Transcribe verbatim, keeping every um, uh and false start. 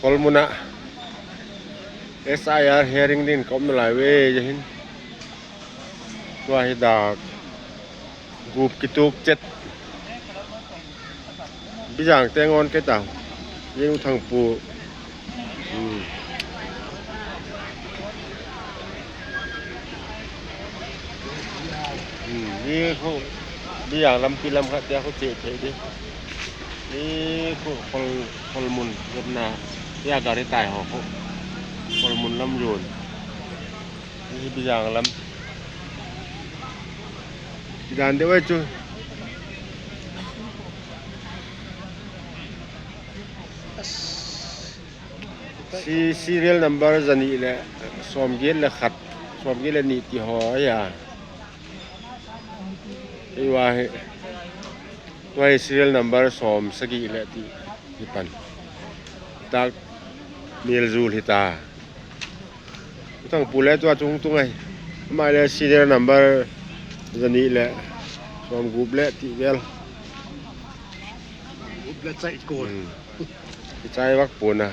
Kholmun a S I R hearing din ka um nalai uve, ahin. Tua hi dak gup kituk chet. Bijang te ngon kei ta. Jeng U Thangpu. Hmm. Hmm. Ni khu Bijang lampi lam khat tia khu che thei di. Ni khu Khol, Kholmun jep na. Tia gari tai ho khu. Kholmun lam jon. Ni Bijang lam. Kidan deuh ahi chu. Si, serial number jani le somget le khat, somget le ni ti ho ahi a. Eiva hi, tua hi serial number som sagi le ti, ti pan. Tak miljul hita. U Thangpu le tua chung tung ahi. Ama le serial number jani le som gup le ti vel. Gup le chai kon. Hmm. Ki chai vak pon a.